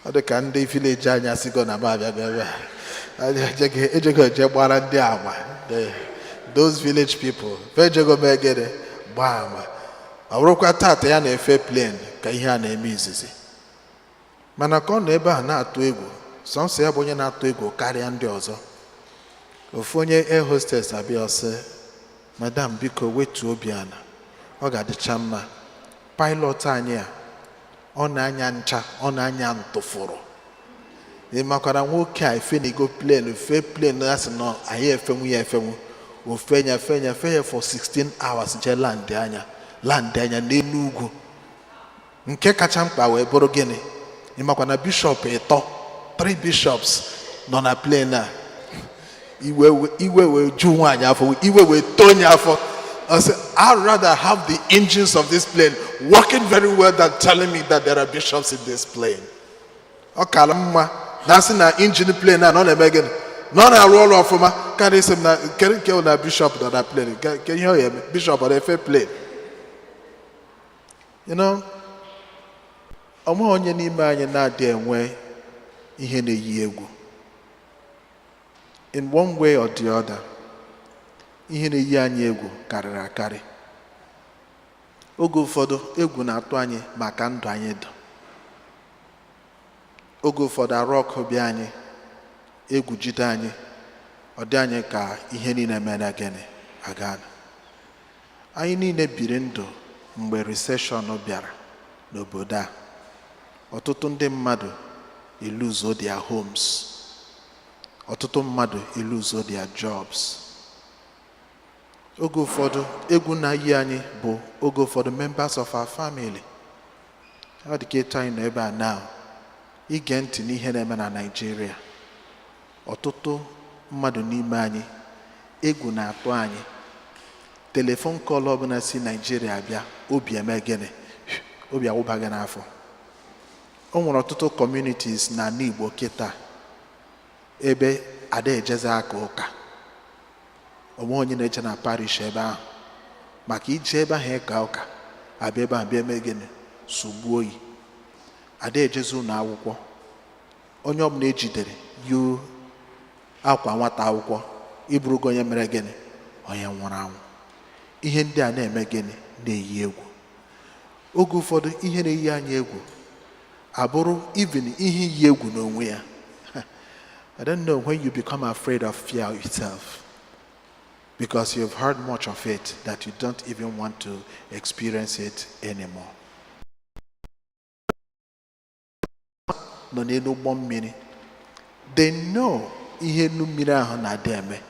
Ọ dị ka ndị village anyị asịgo na m abịago ebe a. Anyị ejego eje gbara ndị ama. Those village people fe ejego mee gịnị? Gbaa ama. Ọ bụrụkwa tata ya na-efe plane ka ihe a na-eme izizi, mana ka ọ nọ ebe a na-atụ egwu, sọnsọ ya bụ onye na-atụ egwu karịa ndị ọzọ. Ofu onye air hostess abịa, sị, "Madam, biko wetuo obi ala, ọ ga-adịcha mma. Pilot anyị a, ọ na-anya ncha, ọ na-anya ntụfụrụ. Ị makwara nwoke a efenigo plane, fe plane ya sị na anyị efenwu ya efenwu, ofenya fenya fe ya for 16 hours, jee land anya, land anya n'elu ugwu." Nke kacha mkpa wee bụrụ gịnị? Ị makwa na bishọp ịtọ, three bishops nọ na plane a. Iwe wee ju nwaanyị afọ, iwe wee too onye afọ. I said, "I'd rather have the engines of this plane working very well than telling me that there are bishops in this plane." Ọ kara mma na asị na engine plane a na ọ na-eme gịnị, na ọ na-arụ ọrụ ọfụma, karịa isi m na nke nke na bishọp nọ na plane. Ke ihe ọ ya eme? Bishọp ọ na-efe plane? Onweghị onye n'ime anyị na-adị enwe ihe na-eyi egwu in one way or the other. Ihe na-eyi anyị egwu karịrị akarị. Oge ụfọdụ, egwu na-atụ anyị maka ndụ anyị dị. Oge ụfọdụ, arụ ọkụ bịa anyị, egwu jide anyị, ọ dị anyị ka ihe niile mere gịnị, agana. Anyị niile biri ndụ mgbe recession bịara n'obodo a. Ọtụtụ ndị mmadụ eluzo their homes, ọtụtụ mmadụ eluzo their jobs. Oge ụfọdụ, egwu na-ayi anyị bụ oge ụfọdụ members of our family. Ọ dị ka etu anyị nọ ebe a now, ige ntị n'ihe na-eme na Naịjirịa, ọtụtụ mmadụ n'ime anyị, egwu na-atụ anyị. Telephone call ọbụla si Naịjirịa bịa, obi eme gịnị? Obi awụba gị n'afọ. O nwere ọtụtụ communities n'ala Igbo kịta ebe ada ejeze aka ụka. Onwe onye na-eje na parish ebe ahụ maka ije ebe ahụ ịka ụka, abịa ebe ahụ bịa eme gịnị? Sogbuo oyi. Ada ejezi ụlọ akwụkwọ. Onye ọbụla ejidere yi akwa nwata akwụkwọ, ịbụrụgo onye mere gịnị? Onye nwụrụ anwụ. Ihe ndị a na-eme gịnị? Na-eyi egwu. Oge ụfọdụ, ihe na-eyi anyị egwu abụrụ even ihe iyi egwu n'onwe ya. I don't know when you become afraid of fear itself, because you've heard much of it that you don't even want to experience it anymore. Nọ n'elu ụgbọ mmiri, they know ihe elu mmiri ahụ na-adị eme.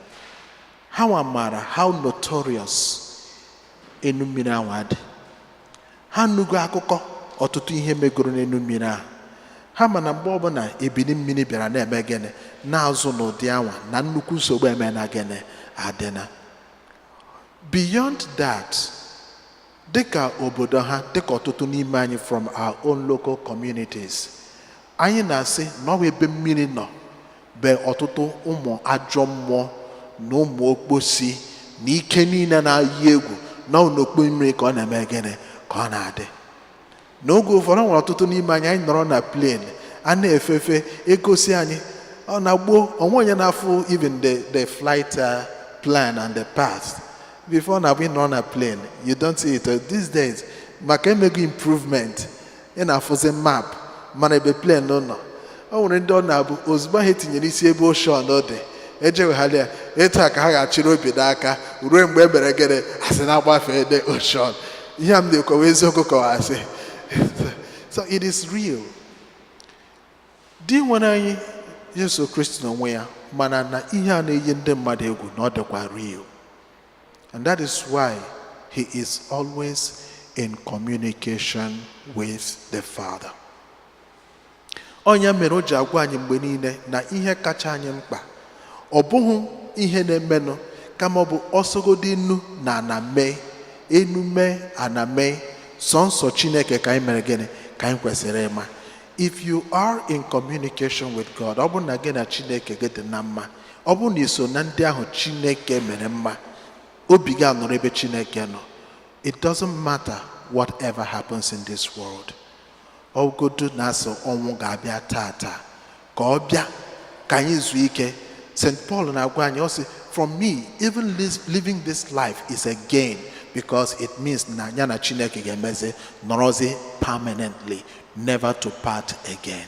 Ha nwa maara how notorious enu mmiri ahụ adị. Ha nụgo akụkọ ọtụtụ ihe megoro n'elu mmiri ahụ. Ha ma na mgbe ọbụla ebili mmiri bịara na-eme gịnị, na-azụ n'ụdị anwa, na nnukwu nsogbu eme na gịnị adịna. Beyond that, dịka obodo ha, dịka ọtụtụ n'ime anyị from our own local communities, anyị na-asị na ọ bụ ebe mmiri nọ be ọtụtụ ụmụ ajọ mmụọ na ụmụ okposi na ike niile na-ayi egwu, na ọ n'okpo mmiri ka ọ na-eme gịnị, ka ọ na-adị. N'oge ụfọdụ, nwere ọtụtụ n'ime anyị, anyị nọrọ na plane a na-efefe, egosi anyị ọ na-gbuo onwe onye na-afụ even the flight plan and the path before. Na we nọ na plane, you don't see it. These days, maka emego improvement, ị na-afụzi map mana ebe plane nọ. O nwere ndị ọ na-abụ ozugbo ha etinyere isi ebe ocean dị, ejeweghala ya etu a ka ha ga-achịrị obi n'aka ruo mgbe e mere gịnị, asị na-agbafe the ocean. Ihe a m na-ekwewa, eziokwu ka ọ asị? So it is real. Di nwere anyị Yesu Kristi n'onwe ya mana na ihe a na-eyi ndị mmadụ egwu na ọ dịkwa real, and that is why he is always in communication with the Father. Onye mere o ji agwa anyị mgbe niile na ihe kacha anyị mkpa, ọ bụghị ihe na-emenụ, kama ọ bụ ọsọgodi enu na ana mee, enu mee, ana mee, sọnsọ Chineke ka anyị mere gịnị, ka anyị kwesịrị ịma. If you are in communication with God, ọ bụrụ na gị na Chineke gị dị na mma, ọ bụrụ na ị so na ndị ahụ Chineke mere mma, obi gị anọrọ ebe Chineke nọ, it doesn't matter whatever happens in this world. Ọgodu na-asị ọnwụ ga-abịa tata, ka ọ bịa ka anyị zuo ike. St. Paul na-agwa anyị, ọ sị, "From me, even living this life is a gain," because it means na ya na Chineke ga-emezi nọrọzi permanently, never to part again.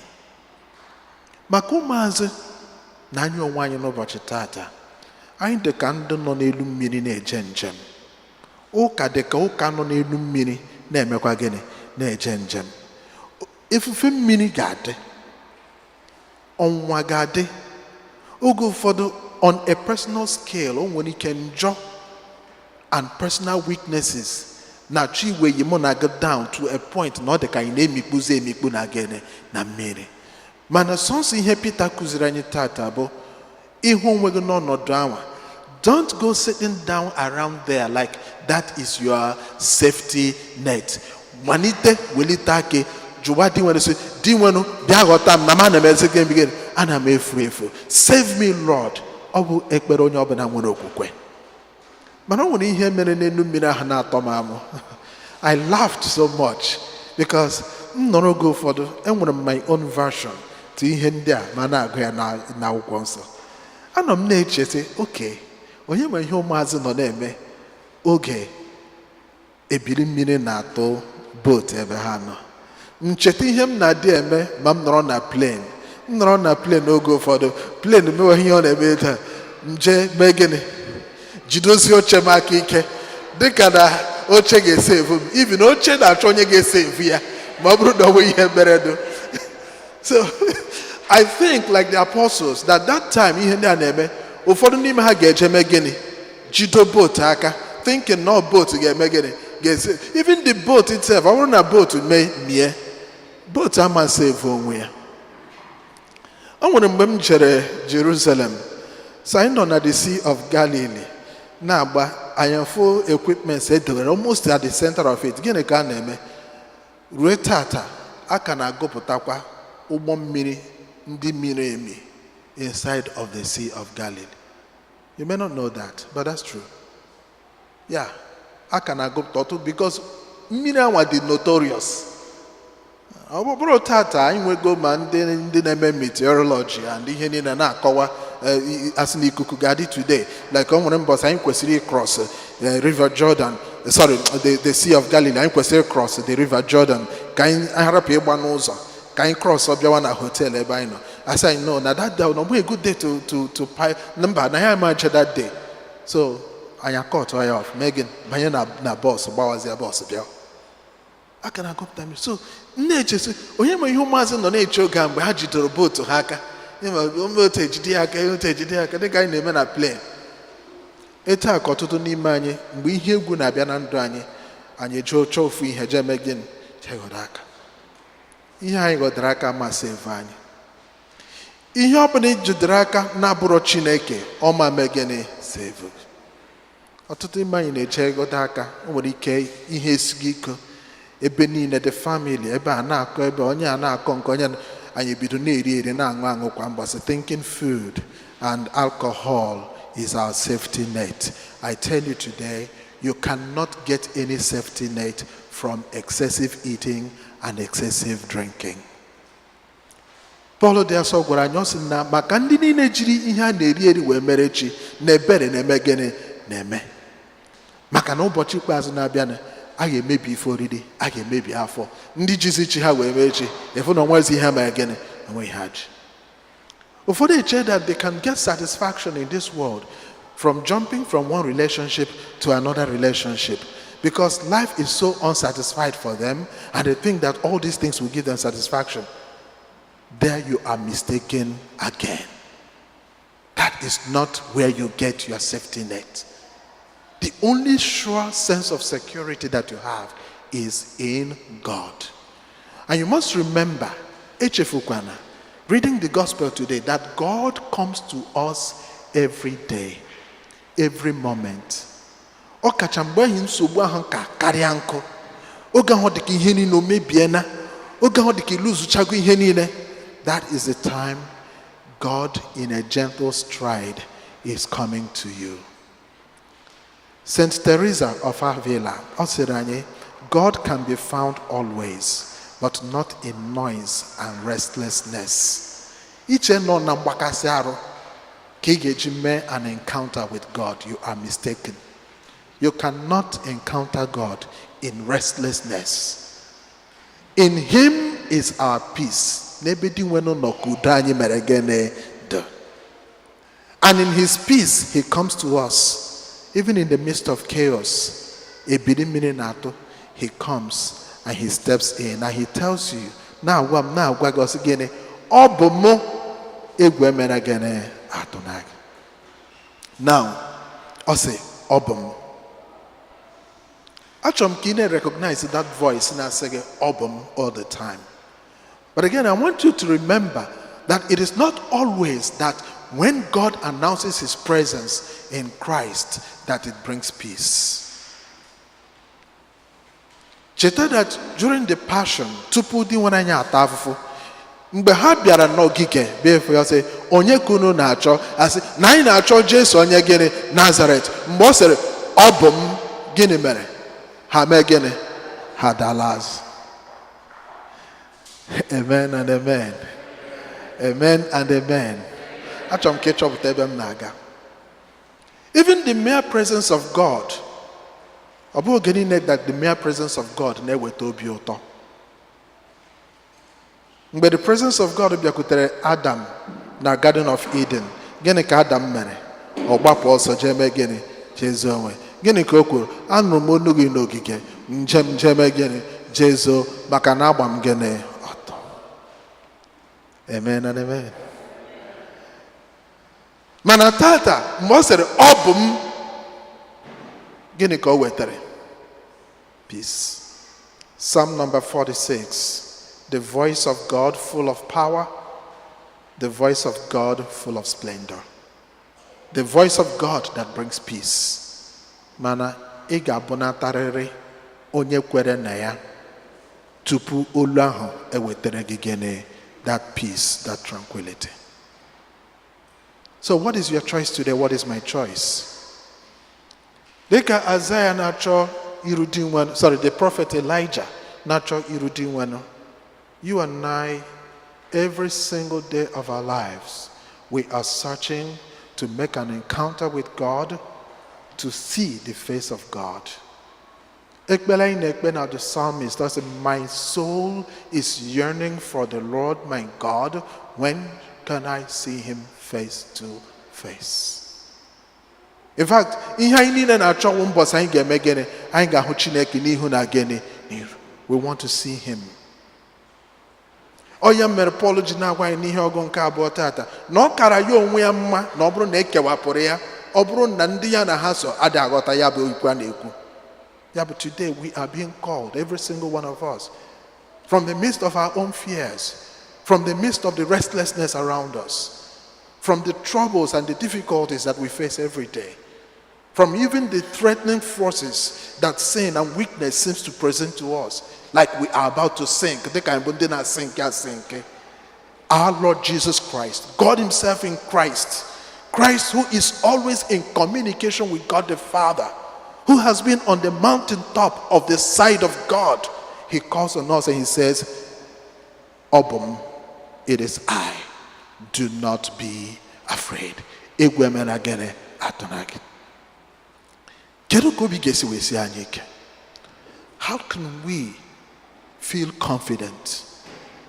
Maka ụmụazị na anyị onwe anyị n'ụbọchị tata, anyị dị ka ndị nọ n'elu mmiri na-eje njem. Ụka dị ka ụka nọ n'elu mmiri na-emekwa gịnị? Na-eje njem. Efufe mmiri ga-adị, ọnwụnwa ga-adị. Oge ụfọdụ, on a personal scale, o nwere ike njọ and personal weaknesses na-achọ iwe yi mụ na gị down to a point na ọ dị ka anyị na-emikpuzi emikpu na gịnị? Na mmiri. Mana sọnsọ ihe Pita kụziri anyị tata bụ ịhụ onwe gị n'ọnọdụ anwa, don't go sitting down around there like that is your safety net. Malite welite aka, jụwa Dinwenu, sị, "Dinwenu, bịa ghọta m na m ana m ezi gị gịnị? Ana m efu efu. Save me, Lord." Ọ bụ ekpere onye ọbụla nwere okwukwe. Mana o nwere ihe mere n'elu mmiri ahụ na-atọ m amụ. I laughed so much because m nọrọ oge ụfọdụ, enwere m my own version to ihe ndị a ma na-agụ ya na akwụkwọ nsọ. Anọ m na-eche sị, oke onye ma ihe ụmụazị nọ na-eme oge ebili mmiri na-atụ boat ebe ha nọ. Ncheta ihe m na-adị eme ma m nọrọ na plane. M nọrọ na plane, oge ụfọdụ plane mewe ihe ọ na-eme taa, nje mee gịnị? Jidozie oche m aka ike, dịka na oche ga-ese evu m. Even oche na-achọ onye ga-ese evu ya ma ọ bụrụ na ọ nwee ihe mberede. So I think, like the apostles, that that time ihe ndị a na-eme, ụfọdụ n'ime ha ga-eje mee gịnị? Jido boat aka, thinking na boat ga-eme gịnị? Ga-ese. Even the boat itself, ọ bụrụ na boat mee mie, boat ama save onwe ya. O nwere mgbe m jere Jerusalem, so anyị nọ na the Sea of Galilee na-agba anya, fụ equipments edowere almost at the center of it. Gịnị ka a na-eme? Ruo tata, a ka na-agụpụtakwa ụgbọ mmiri ndị miri emi inside of the Sea of Galilee. You may not know that, but that's true. Yeah, a ka na-agụpụta ọtụtụ because mmiri anwa dị notorious. Ọ bụrụ tata anyị nwego ma ndị na-eme meteorology and ihe niile na-akọwa, asị na ikuku ga-adị today. Like o nwere mbọsị anyị kwesịrị cross River Jordan, sorry, the Sea of Galilee, anyị kwesịrị cross the River Jordan ka anyị harapụ ịgba n'ụzọ, ka anyị cross bịawa na hotel ebe anyị nọ. Asị anyị no, na that day na ọ bụghị a good day to pi mba na ya ama nche that day. So anyị akọtụ ya off, mee gịnị? Banye na bus, gbawazie bus bịa. A ka na-agụpụta mmiri. So m na-echesi onye ma ihe ụmụazị nọ na-eche oge a mgbe ha jidere boat ha aka. Ịma otu ejide ya aka, otu ejide ya aka, dịka anyị na-eme na plane. Etu a ka ọtụtụ n'ime anyị, mgbe ihe egwu na-abịa na ndụ anyị, anyị jụọ, chọọ ofu ihe, jee mee gịnị? Jee ghọrọ aka. Ihe anyị ghọdara aka masị evu anyị. Ihe ọ bụla ijidere aka na-abụrọ Chineke, ọma mee gịnị? Save. Ọtụtụ ime anyị na-eje ghọta aka. O nwere ike ihe esighị ike ebe niile, the family ebe a na-akọ, ebe onye a na-akọ nke onye, anyị ebido na-eri eri, na-aṅụ aṅụ kwa mbọsị, thinking food and alcohol is our safety net. I tell you today, you cannot get any safety net from excessive eating and excessive drinking. Pọl dị asọ gwara anyị, ọ sị na maka ndị niile jiri ihe a na-eri eri wee mere chi, na ebere na-eme gịnị? Na-eme. Maka na ụbọchị ikpeazụ na-abịa na a ga-emebi ife oriri, a ga-emebi afọ ndị jizi chi ha wee mee chi. Efu na onwezi ihe mere gịnị? Onwe ihe ha ji. Ụfọdụ eche that they can get satisfaction in this world from jumping from one relationship to another relationship, because life is so unsatisfied for them and they think that all these things will give them satisfaction. There you are mistaken again. That is not where you get your safety net. The only sure sense of security that you have is in God. And you must remember, echefukwana, reading the gospel today, that God comes to us every day, every moment. Ọ kacha mgbe ahụ nsogbu ahụ ka karịa nkụ, oge ahụ dịka ihe niile o mebiena, oge ahụ dịka iluzuchago ihe niile. That is the time God in a gentle stride is coming to you. St. Teresa of Avila, ọ sịrị anyị, "God can be found always but not in noise and restlessness. Iche nọ na mgbakasị arụ ka ị ga-eji mee an encounter with God, you are mistaken. You cannot encounter God in restlessness. In Him is our peace. N'ebe Dinwenụ nọ ka udo anyị mere gịnị dị. And in His peace, He comes to us. Even in the midst of chaos, ebili mmiri na-atụ, He comes and He steps in and He tells you, na-agwa m, na-agwa gị, ọ sị gịnị? Ọ bụ mụ, egwu emere gịnị atụna gị. Now, ọ sị, ọ bụ m. Achọrọ m ka ị na-recognize that voice na-asị gị, ọ bụ m, all the time. But again, I want you to remember that it is not always that when God announces His presence in Christ that it brings peace. Cheta that during the Passion, tupu Dinwenụ anyị ata afụfụ, mgbe ha bịara n'ogige bịa efu ya, sị, "Onye ka unu na-achọ?" Asị na anyị na-achọ Jesu onye gịnị? Nazaret. Mgbe ọ sịrị, "Ọ bụ m," gịnị mere? Ha mee gịnị? Ha dala azụ. Amen and amen. Amen and amen. Achọrọ m ka ịchọpụta ebe m na-aga. Even the mere presence of God, ọ bụghị oge niile that the mere presence of God na-eweta obi ụtọ. Mgbe the presence of God bịakwutere Adam na Garden of Eden, gịnị ka Adam mere? Ọ gbapụ ọsọ jee mee gịnị? Jee zoo onwe. Gịnị ka o kwuru? "Anụrụ m olu gị n'ogige, njem jee mee gịnị? Jee zoo, maka na agba m gịnị? Ọtọ." Amen and amen. Mana tata, mgbe ọ sịrị, "Ọ bụ m," gịnị ka o wetara? Peace. Psalm number 46. The voice of God full of power, the voice of God full of splendor. The voice of God that brings peace. Mana ị ga-abụnatarịrị onye kwere na ya tupu olu ahụ ewetara gị gịnị? That peace, that tranquility. So what is your choice today? What is my choice? Dịka Isaiah na-achọ iru Dinwenụ, sorry, the prophet Elijah na-achọ iru Dinwenụ, you and I, every single day of our lives, we are searching to make an encounter with God, to see the face of God. Ekpere anyị na-ekpe na the psalmist, that's, "My soul is yearning for the Lord my God. When can I see Him face to face?" In fact, ihe anyị niile na-achọwụ mbọsị anyị ga-eme gịnị? Anyị ga-ahụ Chineke n'ihu na gịnị? N'iru. We want to see Him. Ọ ya mere Pọl ji na-agwa anyị n'ihe ọgụ nke abụọ tata na ọ kara ya onwe ya mma na ọ bụrụ na ekewapụrụ ya, ọ bụrụ na ndị ya na ha so adịghị aghọta ya bụ okwu a na-ekwu. Ya bụ, today we are being called, every single one of us, from the midst of our own fears, from the midst of the restlessness around us, from the troubles and the difficulties that we face every day, from even the threatening forces that sin and weakness seems to present to us, like we are about to sink. Dịka anyị bụ ndị na-asink asink. Our Lord Jesus Christ, God Himself in Christ, Christ who is always in communication with God the Father, who has been on the mountaintop of the side of God, He calls on us and He says, "Ọ bụ m, it is I. Do not be afraid." Egwu emela gịnị? Atụna gị. Kedu ka obi ga-esi wee sie anyị ike? How can we feel confident?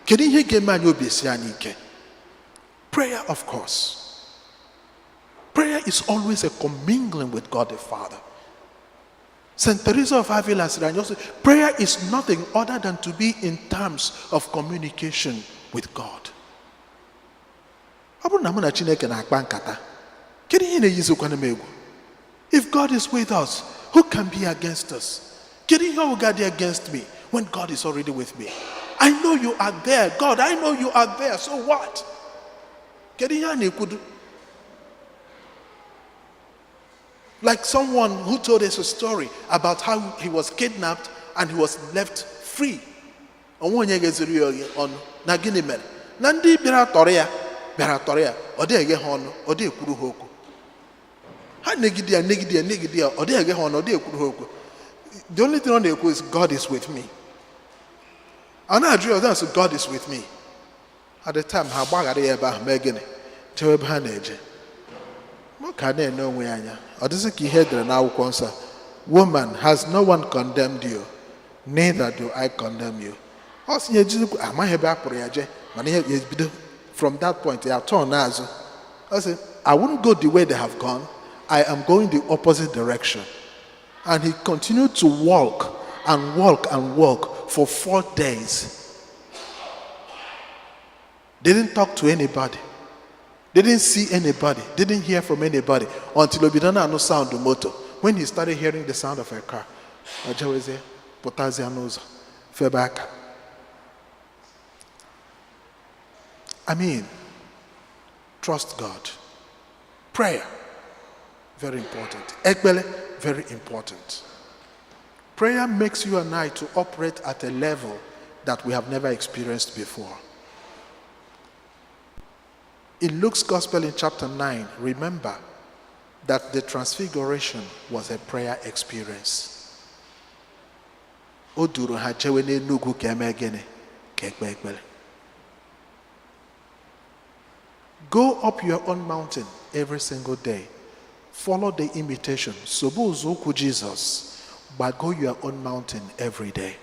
Kedu ihe ga-eme anyị obi esi anyị ike? Prayer, of course. Prayer is always a commingling with God the Father. St. Teresa of Avila said, and also, prayer is nothing other than to be in terms of communication with God. Ọ bụrụ na mụ na Chineke na-akpa nkata, kedu ihe na-eyizikwana m egwu? If God is with us, who can be against us? Kedu ihe ọ ga dị against me when God is already with me? I know You are there. God, I know You are there. So what? Kedu ihe a na-ekwudu? Like someone who told us a story about how he was kidnapped and he was left free. Onwe onye ga-ezuru ya oghe ọnụ na gịnị mere na ndị bịara tọrọ ya bịara tọrọ ya, ọ dịghị eghe ha ọnụ, ọ dịghị ekwuru ha okwu. Ha negide ya, negide ya, negide ya, ọ dịghị eghe ha ọnụ, ọ dịghị ekwuru ha okwu. The only thing ọ na-ekwu is, "God is with me." A na-ajụ ya ọzọ, sị, "God is with me." At the time, ha gbaghara ya ebe ahụ, mee gịnị, jewe ebe ha na-eje. Nwoke a na-ene onwe ya anya, ọ dịzị ka ihe edere n'akwụkwọ nsọ: "Woman, has no one condemned you? Neither do I condemn you." Ọ sị ya ejizikwa amaghị ebe a kpụrụ ya jee, mana ihe ya ebido from that point, ya turn n'azụ. Ọ sị, "I won't go the way they have gone. I am going the opposite direction." And he continued to walk and walk and walk for 4 days. Didn't talk to anybody, didn't see anybody, didn't hear from anybody until o bido na-anụ sound moto. When he started hearing the sound of a car, ọ jewezie, pụtazie n'ụzọ, febe aka. I mean, trust God. Prayer, very important. Ekpele, very important. Prayer makes you and I to operate at a level that we have never experienced before. In Luke's Gospel in chapter 9, remember that the transfiguration was a prayer experience. O duru ha jewe n'Enugwu ka eme gịnị? Ka ekpe ekpere. Go up your own mountain every single day. Follow the imitation. Sobe ụzọụkwụ Jesus. Gbago your own mountain every day.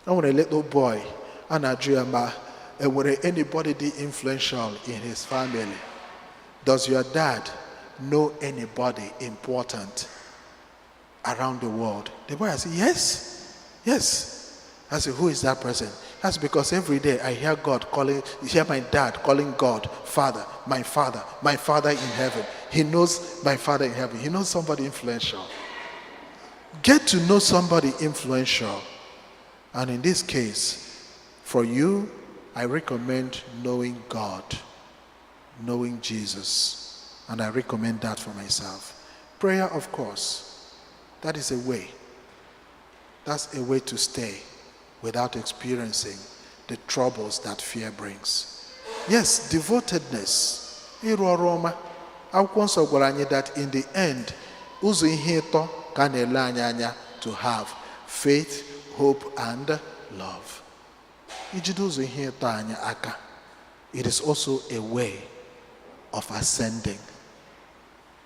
E nwere little boy a na-ajụ ya ma enwere anybody dị influential in his family. Does your dad know anybody important around the world? The boy said, Yes. I said, "Who is that person?" That's because every day I hear God calling, hear my dad calling God, "Father, my Father, my Father in heaven." He knows my Father in heaven. He knows somebody influential. Get to know somebody influential. And in this case, for you, I recommend knowing God, knowing Jesus. And I recommend that for myself. Prayer, of course, that is a way. That's a way to stay without experiencing the troubles that fear brings. Yes, devotedness. Ịrụ ọrụ ọma. Akwụkwọ nsọ gwara anyị that in the end, ụzọ ihe ịtọ ka a na-ele anyị anya to have: faith, hope, and love. Ijide ụzọ ihe ịtọ anyị aka, it is also a way of ascending.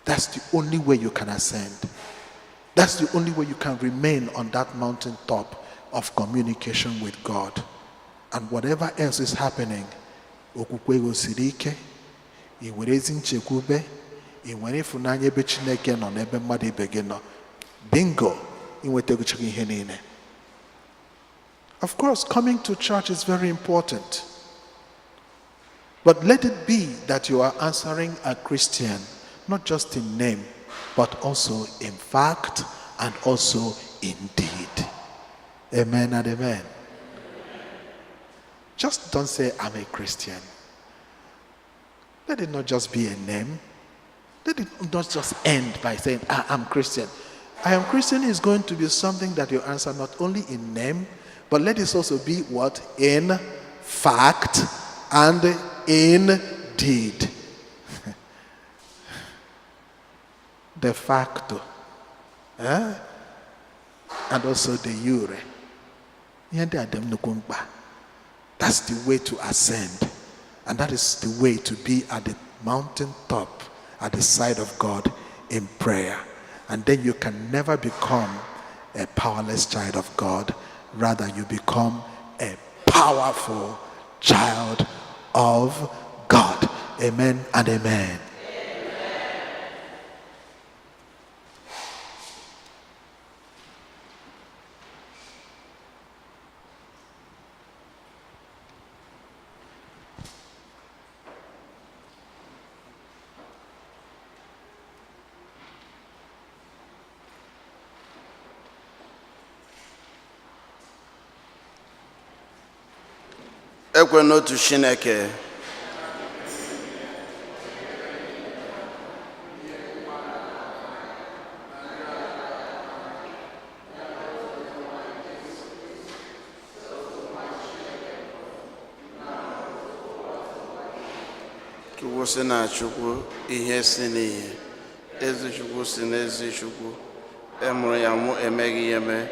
That's the only way you can ascend. That's the only way you can remain on that mountain top of communication with God. And whatever else is happening, okwukwe gị o siri ike, ị nwere ezi nchekwube, ị nwere ịfụnanya ebe Chineke nọ n'ebe mmadụ ibe gị nọ. Bingo, ị nwetagochaghị ihe niile. Of course, coming to church is very important. But let it be that you are answering a Christian, not just in name, but also in fact and also in deed. Amen and amen. Just don't say, "I'm a Christian." Let it not just be a name. Let it not just end by saying, "I am Christian." "I am Christian" is going to be something that you answer not only in name, but let it also be what? In fact and in deed. De facto. Eh? And also de jure. Ihe ndị a dị nnukwu mkpa. That's the way to ascend. And that is the way to be at the mountain top, at the side of God in prayer. And then you can never become a powerless child of God. Rather, you become a powerful child of God. Amen and amen. Ekwe n'otu Chineke. Chukwu si na Chukwu, ihe si n'ihe, ezi Chukwu si n'ezi Chukwu, e mụrụ ya mụ, emeghị ya eme,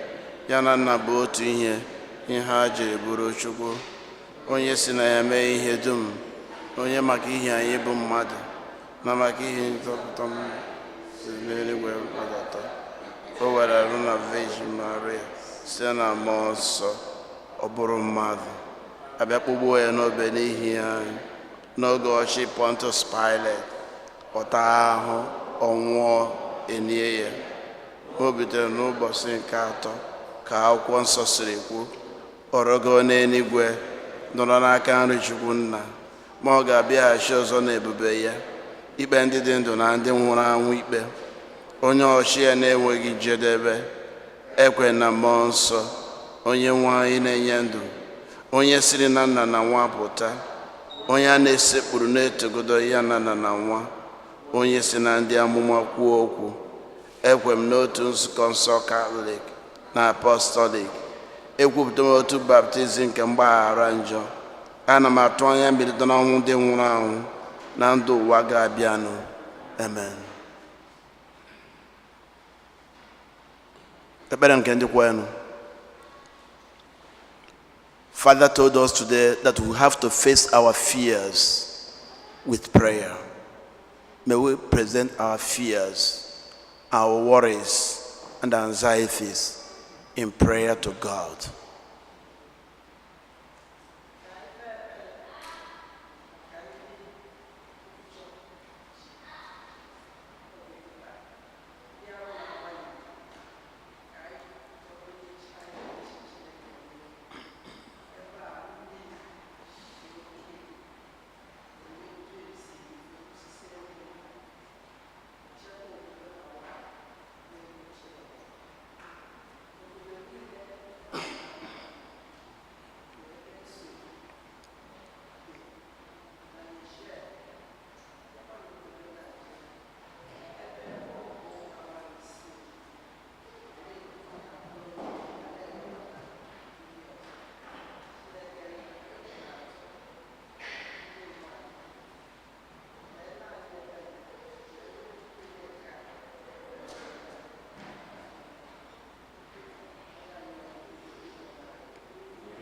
ya na nna bụ otu ihe. Ihe ha jiri bụrụ Chukwu, onye si na ya mee ihe dum, onye maka ihe anyị bụ mmadụ na maka ihe nzọpụta m si n'eluigwe gbadata. O were arụ na Virgin Maria site na Mmụọ Nsọ, ọ bụrụ mmadụ, abịa kpụgbuo ya n'obe n'ihi anyị. N'oge ọchị Pontius Pilate, ọ taa ahụ, ọ nwụọ, enie ya. O bidoro n'ụbọchị nke atọ, ka akwụkwọ nsọ siri kwu, ọ rọgoo n'eluigwe, nọrọ n'aka nri Chukwu Nna, ma ọ ga-abịaghachi ọzọ n'ebube ya ikpe ndị dị ndụ na ndị nwụrụ anwụ ikpe, onye ọchị ya na-enweghị njedebe. Ekwe na Mmụọ Nsọ, onye nwe anyị na-enye ndụ, onye siri na Nna na Nwa pụta, onye a na-esekpuru na-etogodo ya na Nna na Nwa, onye si na ndị amụma kwuo okwu. Ekwe m n'otu nzukọ nsọ Katọlik na Apọstọlik. Ekwupụta m otu baptizim nke mgbaghara njọ. Ana m atụ anya mbilite n'ọnwụ ndị nwụrụ anwụ na ndụ ụwa ga-abịanụ. Amen. Ekpere nke ndị kwenụ. Father told us today that we have to face our fears with prayer. May we present our fears, our worries, and anxieties in prayer to God.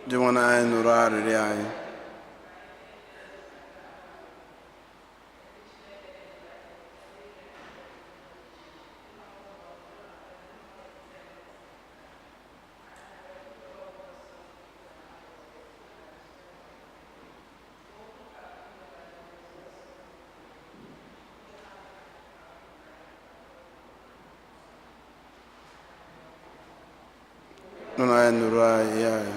Dị nwe anyị, nụrụ arịrịọ anyị. Nụrụ anyị, nụrụ anyị anyị.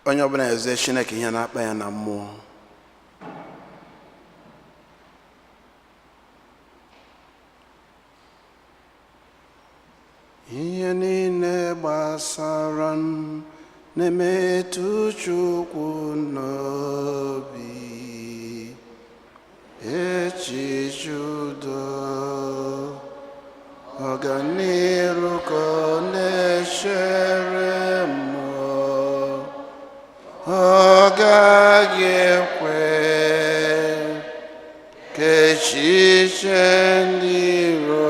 Onye ọbụla eze Chineke ihe na-akpa ya na mmụọ. Ihe niile gbasara m na-emetụ Chukwu n'obi. Echiche udo, ọganiru ka ọ na-echere mmụọ. Ọ gaghị ekwe ka echiche ndị iro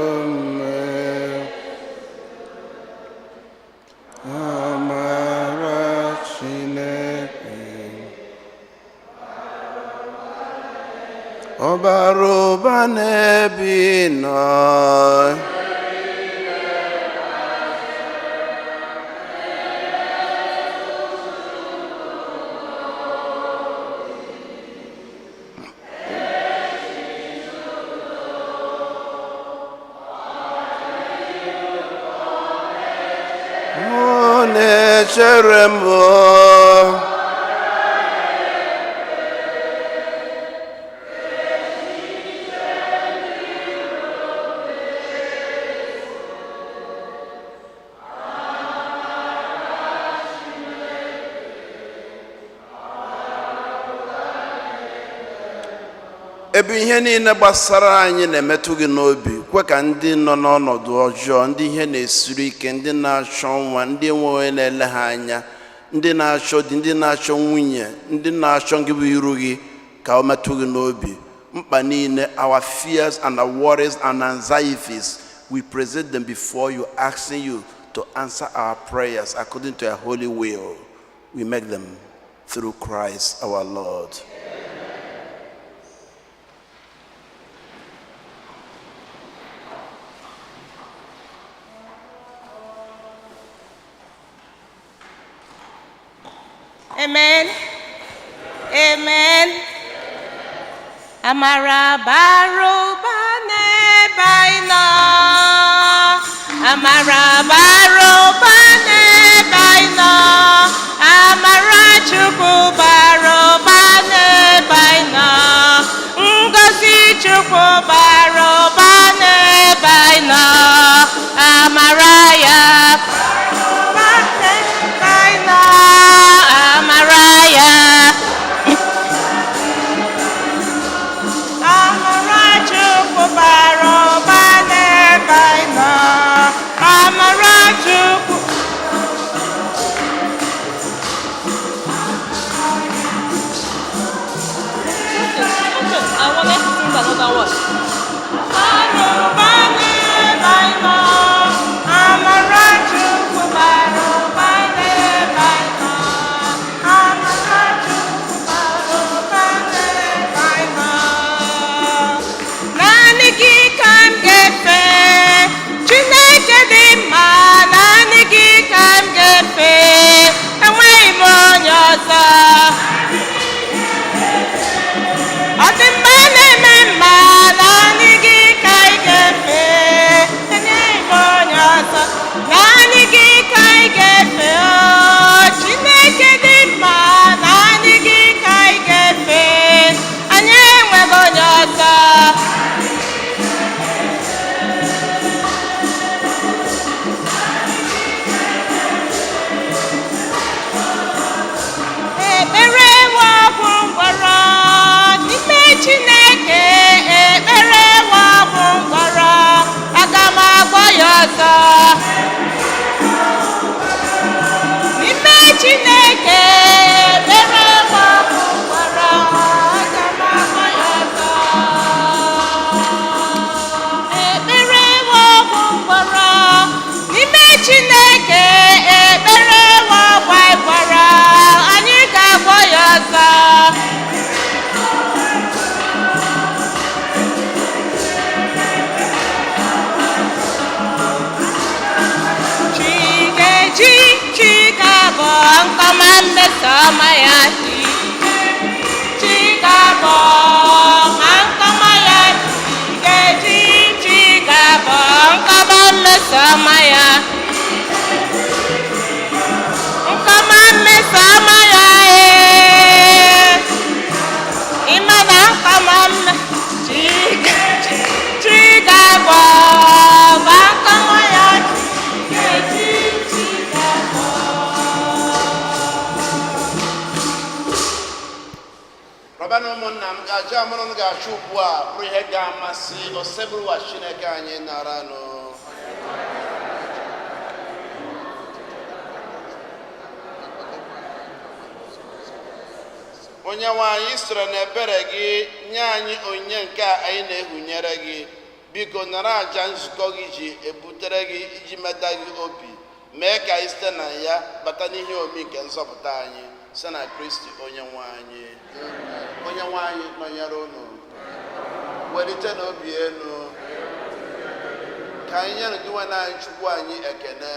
mee. Amara Chineke ọ bara ụba n'ebe ị nọ. Ọ. na-echere m. Ebe ihe niile gbasara anyị na-emetụ gị n'obi, kwe ka ndị nọ n'ọnọdụ ọjọọ, ndị ihe na-esiri ike, ndị na-achọ nwa, ndị enweghị onye na-ele ha anya, ndị na-achọ di, ndị na-achọ nwunye, ndị na-achọ gị bụ iru gị, ka o metụ gị n'obi. Mkpa niile, our fears and our worries and anxieties, we present them before you, asking you to answer our prayers according to your holy will. We make them through Christ our Lord. Amen. Amen. Amara bara ụba n'ebe anyị nọ. Amara bara ụba n'ebe anyị nọ. Amara Chukwu bara ụba n'ebe anyị nọ. Ngọzi Chukwu bara ụba n'ebe anyị nọ. Amara ya bara ụba n'ebe anyị nọ. Amara ya. Amara Chukwu bara ụba n'ebe anyị nọ. Amara Chukwu. I wanted to sing another one. Bara ụba n'ebe anyị nọ. Amara Chukwu bara ụba n'ebe anyị nọ. Amara Chukwu bara ụba n'ebe anyị nọ. Naanị gị ka m ga-efe, Chineke dị mma, naanị gị ka m ga-efe, enweghị m onye ọzọ. Ọ dị mma na-eme mma, naanị gị ka ị ga-efe, enweghị m onye ọzọ. Naanị gị ka ị ga-efe, o Chineke dị mma, naanị gị ka ị ga-efe, anyị enweghị onye ọzọ. Ekpere nwe ọgwụ ngwọrọ n'ime Chineke, ekpere nwe ọgwụ ngwọrọ, aga m agwọ ya ọzọ. N'ime Chineke, ekpere nwe ọgwụ ngwọrọ, aga m agwọ ya ọzọ. Ekpere nwe ọgwụ ngwọrọ n'ime Chineke, ekpere nwe ọgwụ anyị gwọrọ, anyị ga-agwọ ya ọzọ. Chigeji chigabọ nkọma mmeso ọma ya, chigabọ ma nkọma ya, chigeji chigabọ nkọma mmeso ọma ya, nkọma mmeso ọma ya, ee, ịma na nkọma mme chigeji chigabọ ma nkọma ya, chigeji chigabọ. Rọba na ụmụnna m, aja amụrụ m ga-achụ ugbu a bụrụ ihe ga-amasị Osebụrụwa Chineke anyị. Nara nụ. Onye nwe anyị sịrị na ebere gị nye anyị onyinye nke a anyị na-ehunyere gị. Biko nara aja nzukọ gị ji ebutere gị iji meta gị obi, mee ka anyị site na ya bata n'ihe omi nke nzọpụta anyị, site na Kristi onye nwe anyị. Onye nwe anyị nọnyere unu. Welite n'obi elu ka anyị nyere gị nwe anyị Chukwu anyị ekene.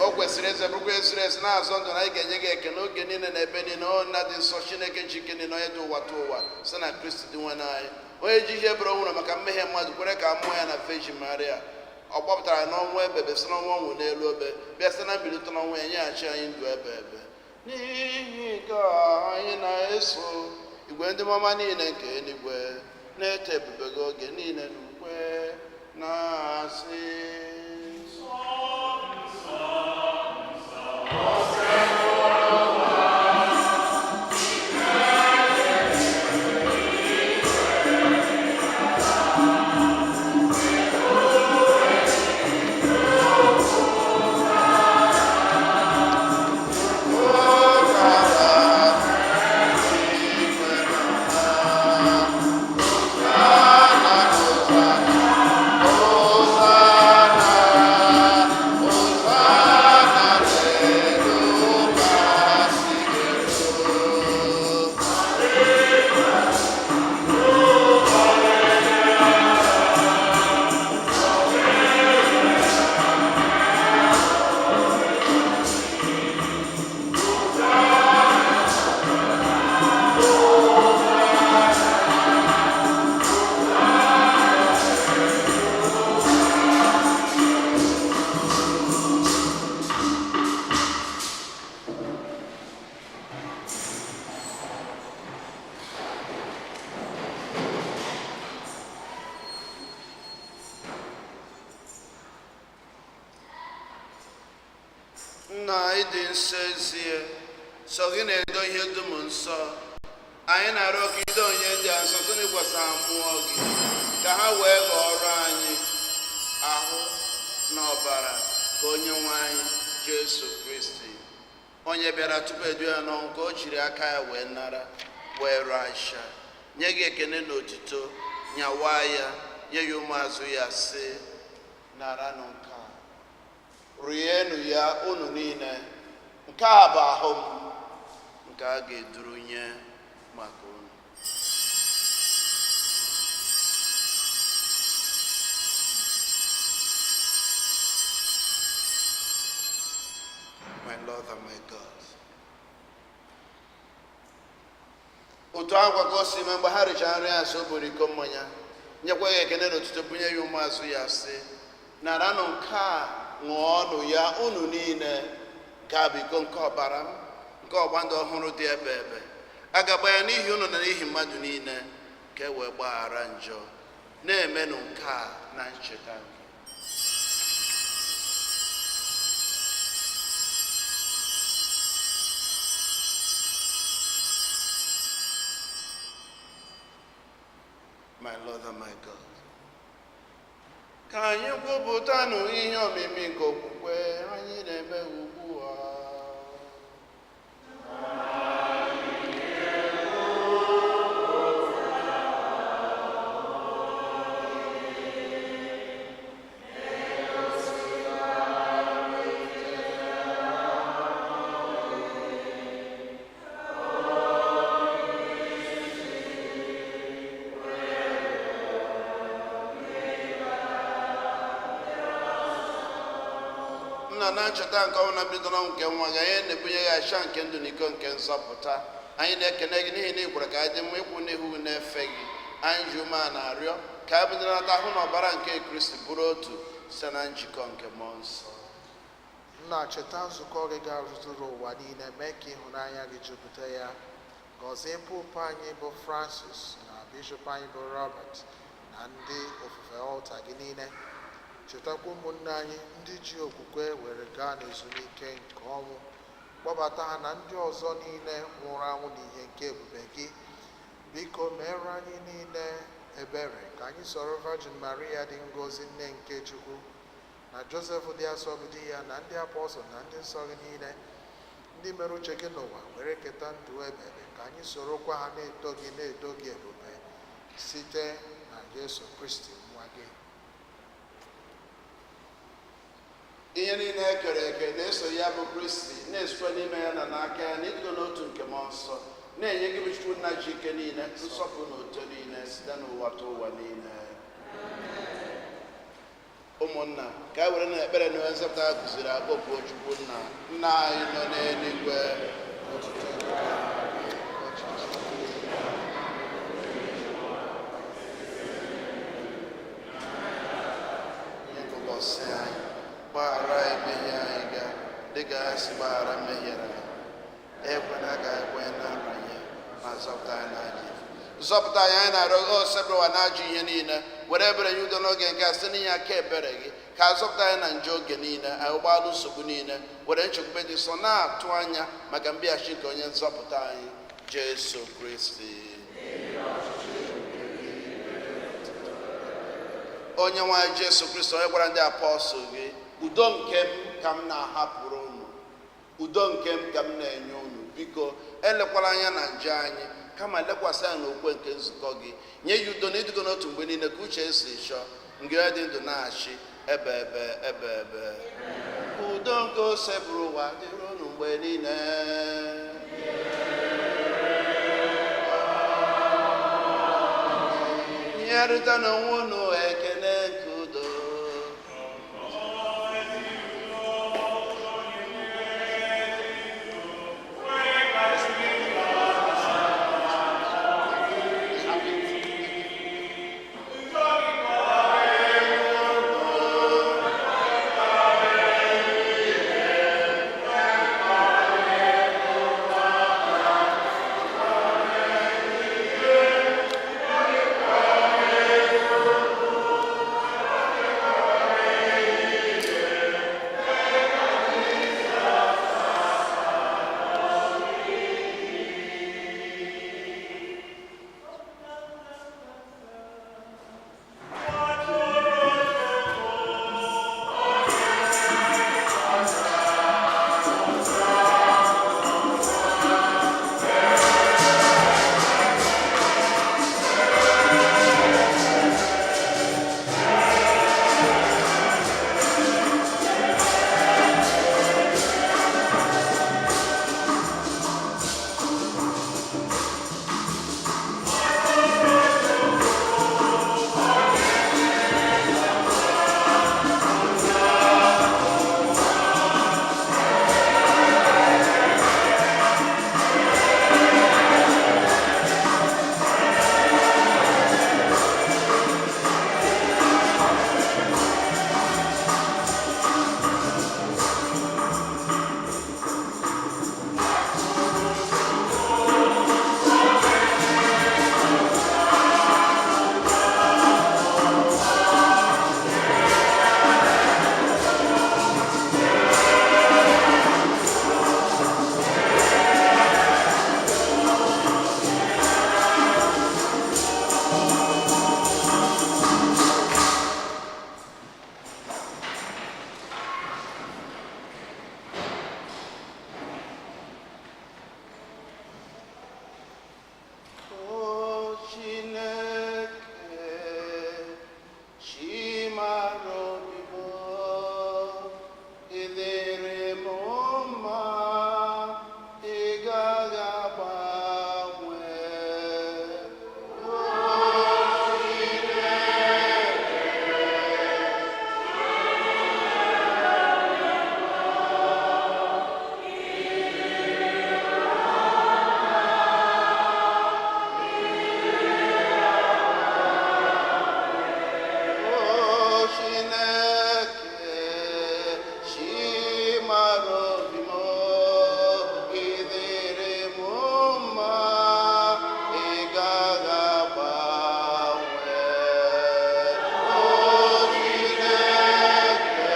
O kwesịrị eze, bụrụkwa eziri ezi na-azọ ndụ na anyị ga-enye gị ekene oge niile na ebe niile, o Nna dị nsọ, Chineke ji ike niile, onye dị ụwa tụ ụwa, site na Kristi dị nwe anyị, onye ji ihe bụrụ nwụrụ maka mmehie mmadụ, kwere ka a mụọ ya na Virgin Maria. Ọ gbapụtara n'ọnwụ ebebe si n'ọnwụ ọnwụ n'elu obe, bịa site na mbilite n'ọnwụ ya nyeghachi anyị ndụ ebe ebe. N'ihi nke a anyị na-eso igwe ndị mama niile nke eluigwe na-eto ebube gị oge niile n'ukwe na-asị: Nna anyị dị nsọ ezie, sọ gị na-edo ihe dum nsọ. Anyị na-arịọ ka ido onye ndị a nsọ site n'ịkwasa mmụọ gị, ka ha wee ghọọrọ anyị ahụ na ọbara ka onye nwe anyị Jesu Kristi, onye bịara tupu edu ya n'ọnwụ, ka o jiri aka ya wee nara, wee rasha, nye gị ekene na otuto, nyawa ya, nye ya ụmụazụ ya, sị: "Naranụ nke a, rienụ ya unu niile. Nke a bụ ahụ m nke a ga-eduru nye maka unu." My Lord and my God. Otu akwa ka o si mee mgbe ha richara nri ya, so o buru iko mmanya, nyekwa ya ekene na otuto, bunye ya ụmụazụ ya, sị: "Naranụ nke a, ṅụọnụ ya unu niile. Nke a bụ iko nke ọbara m, nke ọgba ndụ ọhụrụ dị ebe ebe. A ga-agba ya n'ihi unu na n'ihi mmadụ niile, ka e wee gbaghara njọ. Na-emenụ nke a na ncheta nke." My Lord and my God. Ka anyị kwupụtanụ ihe omimi nke okwukwe anyị na-eme ugbu a. Nna, na ncheta nke ọnwụ na mbilite n'ọnwụ nke nwa gị, anyị na-ebunye gị acha nke ndụ na iko nke nzọpụta. Anyị na-ekene gị n'ihi na ị kwere ka anyị dị mma ịkwụ n'ihu gị na-efe gị. Anyị ji umeala na-arịọ ka anyị bido nata ahụ na ọbara nke Kristi bụrụ otu site na njikọ nke mmụọ nsọ. Nna, cheta nzukọ gị ga-arụzuru ụwa niile, mee ka ịhụnanya gị jupụta ya. Gọzie Popu anyị bụ Francis na Bishọp anyị bụ Robert na ndị ofufe ọlta gị niile. Chetakwa ụmụnne anyị ndị ji okwukwe were gaa n'ezumike nke ọnwụ. Kpọbata ha na ndị ọzọ niile nwụrụ anwụ n'ihe nke ebube gị. Biko meere anyị niile ebere, ka anyị soro Virgin Maria dị ngọzi, nne nke Chukwu, na Joseph dị asọ bụ di ya, na ndị apọstọl na ndị nsọ gị niile, ndị mere uche gị n'ụwa, were keta ndụ ebebe, ka anyị sorokwa ha na-eto gị, na-edo gị ebube, site na Jesu Kristi nwa gị. Ihe niile e kere eke na-eso ya bụ Kristi, na-esikwa n'ime ya na n'aka ya na ịdịgo n'otu nke mmụọ nsọ, na-enye gị bụ Chukwu nna ji ike niile nsọpụrụ na otuto niile site n'ụwa ta ụwa niile. Ụmụnna, ka e were na ekpere na onye nzọpụta ha kụziri akpọpụ Chukwu nna. Nna anyị nọ n'eluigwe. Otuto dịrị aha gị, ka ọchịchị gị. Nye ụbọchị Zọpụta anyị, anyị na-arịọ gị, o Osebụrụwa, na-ajọ ihe niile. Were ebere nye udo n'oge nke a site n'inye aka ebere gị, ka a zọpụta anyị na njọ oge niile, anyị ụgbọala nsogbu niile, were nchekwube dị nsọ na-atụ anya maka mbịaghachi nke onye nzọpụta anyị, Jesu Kristi. Onye nwe anyị Jesu Kristi, onye gwara ndị apọstụl gị, "Udo nke m ka m na-ahapụrụ unu, udo nke m ka m na-enye unu," biko elekwala anya na njọ anyị, kama lekwasị anya n'okwukwe nke nzukọ gị. Nye ya udo na ịdịgo n'otu mgbe niile ka uche esi chọọ, ngị onye dị ndụ na-achị ebe ebe ebe ebe. Udo nke Osebụrụwa dịrị unu mgbe niile. Nyerịta n'onwe unu ekele nke udo. O Chineke, chi mara obi m, ị dịrị m mma, ị gaghị agbanwe. O Chineke. O Chineke, chi mara obi m, ị dịrị m mma, ị gaghị agbanwe. O Chineke.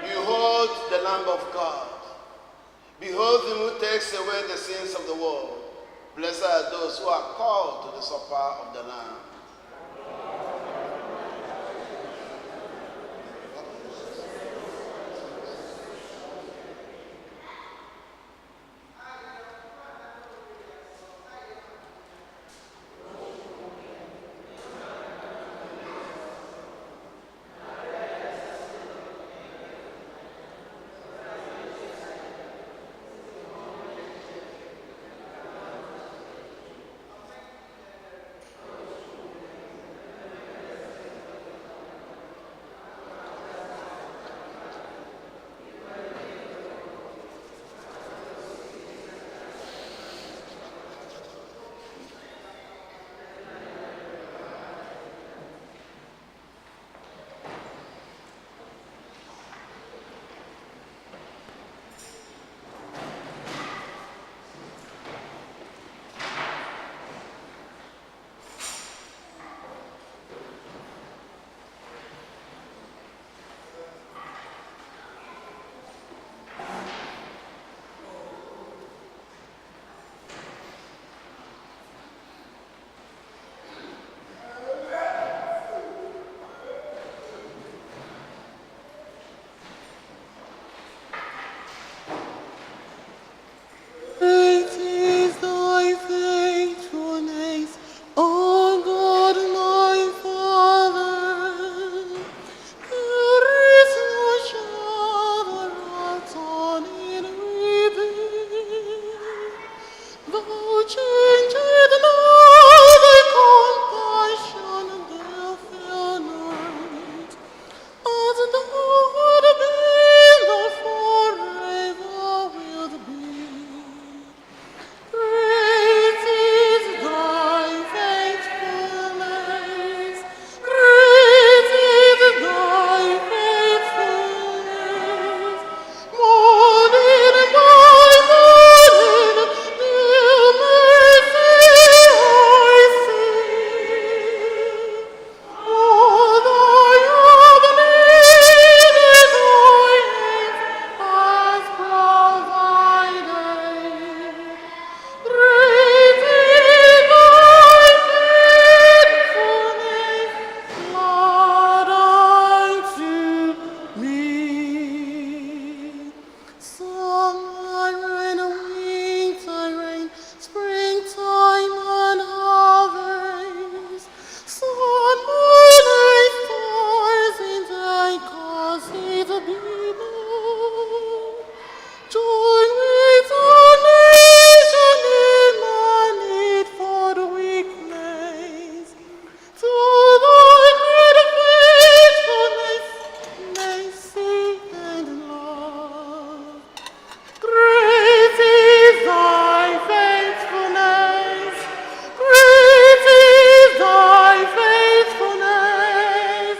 Behold the Lamb of God. Behold him who takes away the sins of the world. Blessed are those who are called to the supper of the Lamb. Changeth now thy compassion, they'll fear not. As thou art been, thou forever wilt be. Great is thy faithfulness. Great is thy faithfulness. Morning by morning, new mercy I see. All I have needed, thy hand has provided. Great is thy faithfulness, Lord, unto me. Summer and winter rain, springtime and harvest, sun, moon, and stars in thy causes below. Join with all nation in manifold weakness, to thy great faithfulness, mercy and love. Great is thy faithfulness. Great is thy faithfulness.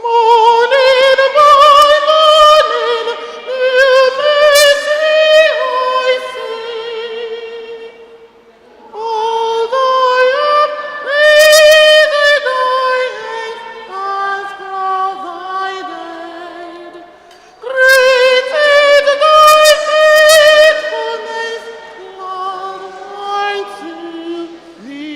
Morning by morning, new mercy I see. All I have needed, thy hand has provided. Great is thy faithfulness, Lord, unto me.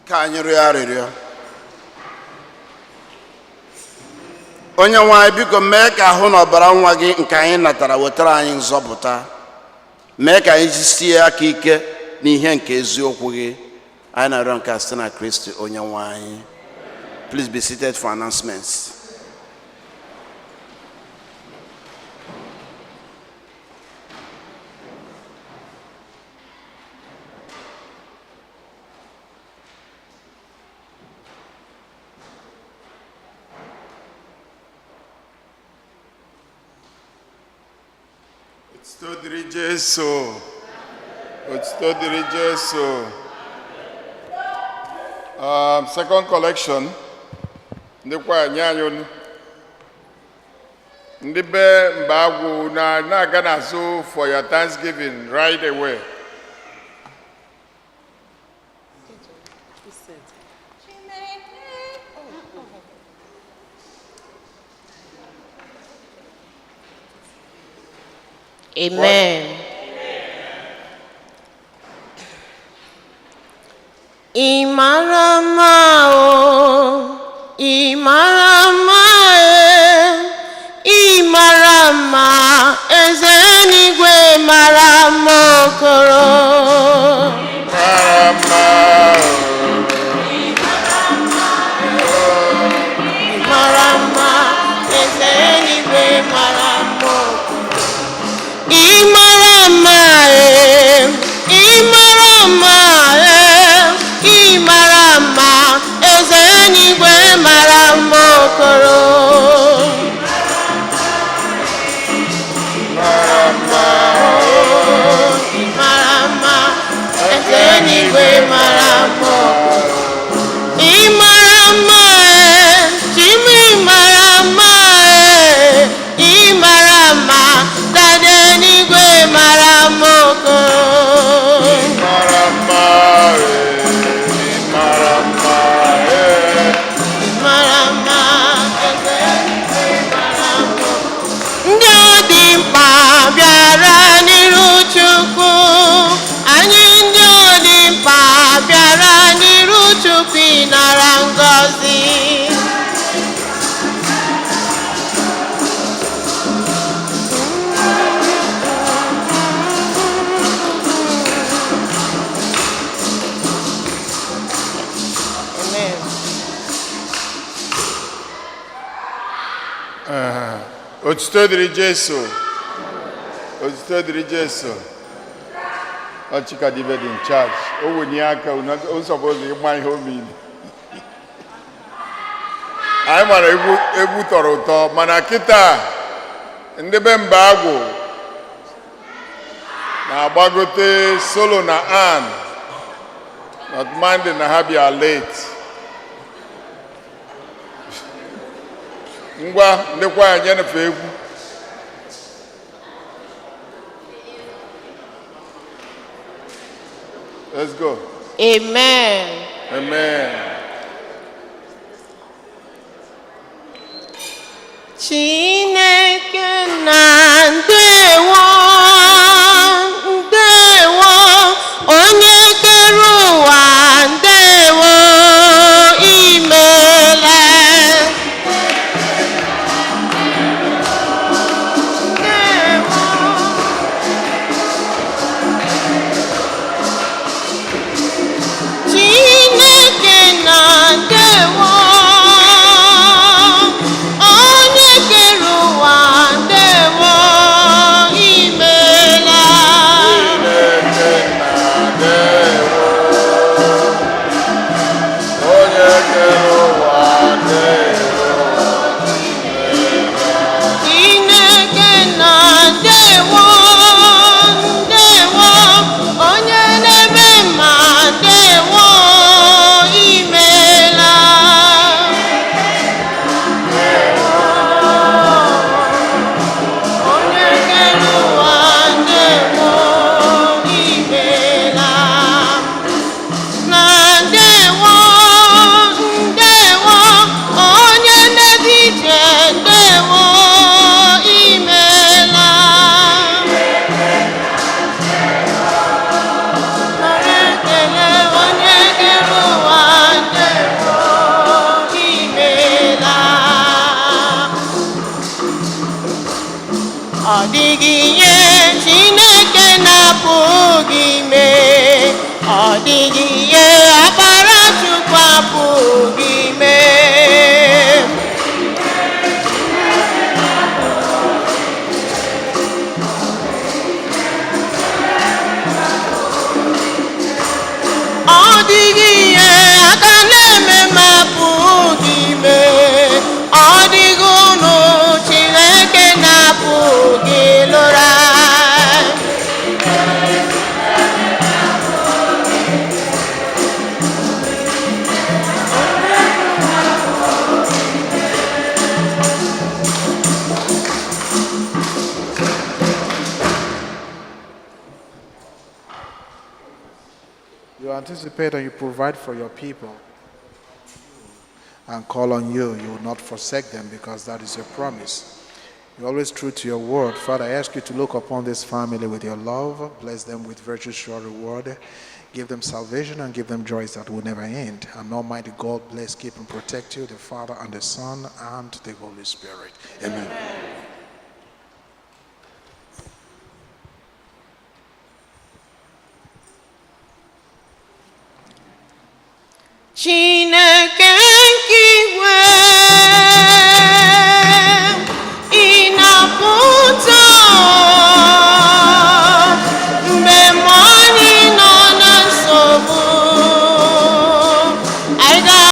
Ka anyị rịọ arịrịọ. Onye nwe anyị, biko mee ka ahụ na ọbara nwa gị nke anyị natara wetara anyị nzọpụta. Mee ka anyị jisie aka ike n'ihe nke eziokwu gị. Anyị na-arịọ nke a site na Kristi onye nwe anyị. Please be seated for announcements. Otuto dịrị Jesu. Otuto dịrị Jesu. Second collection. Ndị kwaya nye anyị olu. Ndị be Mbagwu na na-aga n'azụ for your thanksgiving right away. Amen. Ị mara mma o, ị mara mma e, ị mara mma, eze eluigwe mara mma okoro. Mara mma Ị mara mma, eze eluigwe mara mma okoro. Ị mara mma e, ị mara mma e, ị mara mma, eze eluigwe mara mma okoro. Ị mara mma, eze eluigwe mara mma okoro. Ị mara mma e, Chima ị mara mma e, ị mara mma, dada eluigwe mara mma okoro. Mara mma ee, mara mma ee. Mara mma, eze eluigwe mara mma. Ndị ọ dị mkpa bịara n'iru Chukwu, anyị ndị ọ dị mkpa bịara n'iru Chukwu ịnara ngọzi. Amen. Otuto dịrị Jesu. Otuto dịrị Jesu. Ọchịkadibe dị in charge. O wenye aka unu o suppose ịgba ihe o mean. Anyị mara egwu egwu tọrọ ụtọ mana kịta ndị be mba agwụ na-agbagote solo na Ann not minding na ha bịa late. Ngwa ndịkwa ya nyenefe egwu. Let's go. Amen. Amen. Chineke na ndewo, ndewo, onye kere ụwa, ndewo, imeela. Ndewo. Chineke na ndewo, onye kere ụwa, ndewo, imeela. Chineke na ndewo. Onye kere ụwa ndewo. Chineke na ndewo, ndewo, onye na-eme mma, ndewo, imeela. Onye kere ụwa, ndewo, imeela. Na ndewo, ndewo, onye na-edu ije, ndewo, imeela. Nara ekele onye kere ụwa, ndewo, imeela. Ọ dịghị ihe Chineke na-apụghị ime, ọ dịghị ihe ọkpara Chukwu apụghị ime. Ọ dịghị ihe aka na-eme ma apụghị ime, ọ dịghị unu Chineke na-apụghị lụra. You anticipate and you provide for your people and call on you. You will not forsake them because that is your promise. You're always true to your word. Father, I ask you to look upon this family with your love, bless them with virtue's sure reward, give them salvation and give them joys that will never end. And Almighty God, bless, keep, and protect you, the Father and the Son and the Holy Spirit. Amen.